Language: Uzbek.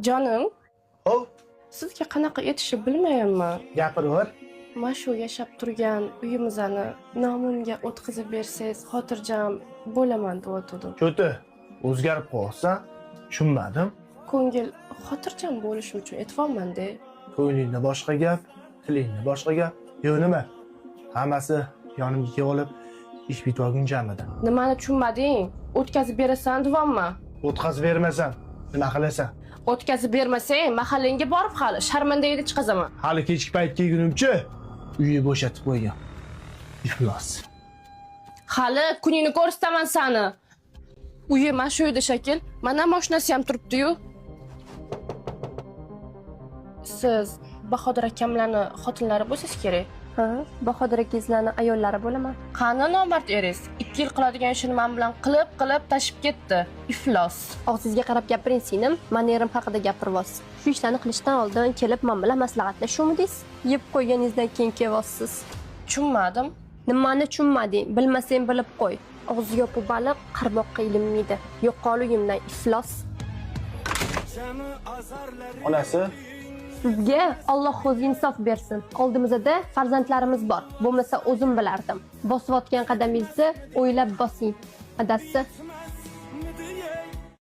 Jonim, Hov, sizga qanaqa aytishni bilmayapman. Gapiraver. Mana shu yashab turgan uyimizni nomimga o'tkazib bersangiz, xotirjam bo'laman deyotgandim. Cho'ti, o'zgarib qolsan, tushunmadim. Ko'ngil xotirjam bo'lishi uchun aytyapman-da. Ko'nglingda boshqa gap, tilingda boshqa gap. Yo'q nima? Hammasi yonimga kelib olib, ish bitib olgunchamidi. Nimani tushunmading? O'tkazib berasan deyapman. O'tkazib bermasam, nima qilasan? O'tkazib bermasang, mahallangga borib hali sharmandangni chiqazaman. Hali kechki payt kelgunimcha uyni bo'shatib qo'ygan. Iflos. Hali kuningni ko'rsataman sani. Uyi mana shu uyda shakil. Mana mashinasi ham turibdi-yu. Siz Bahodir akamlarni xotinlari bo'lsangiz kerak. Ha, Bahodir akangizlarni ayollari bo'laman. Qani nomard eringiz? 2 yil qiladigan ishini men bilan qilib, qilib tashib ketdi. Iflos. Og'zingizga qarab gapiring, singlim. Man erim haqida gapiryapsiz. Shu ishlarni qilishdan oldin kelib man bilan maslahatlashuvmidingiz? Yeb qo'yganingizdan keyin kelyapsiz. Tushunmadim. Nimani tushunmading? Bilmasang bilib qo'y. Og'zi yopiq baliq qarmoqqa ilinmaydi. Yo'qol uyimdan, iflos. Onasi, Sizga Alloh o'zi insof bersin. Oldimizda farzandlarimiz bor. Bo'lmasa o'zim bilardim. Bosayotgan qadamingizni o'ylab bosing. Adasi.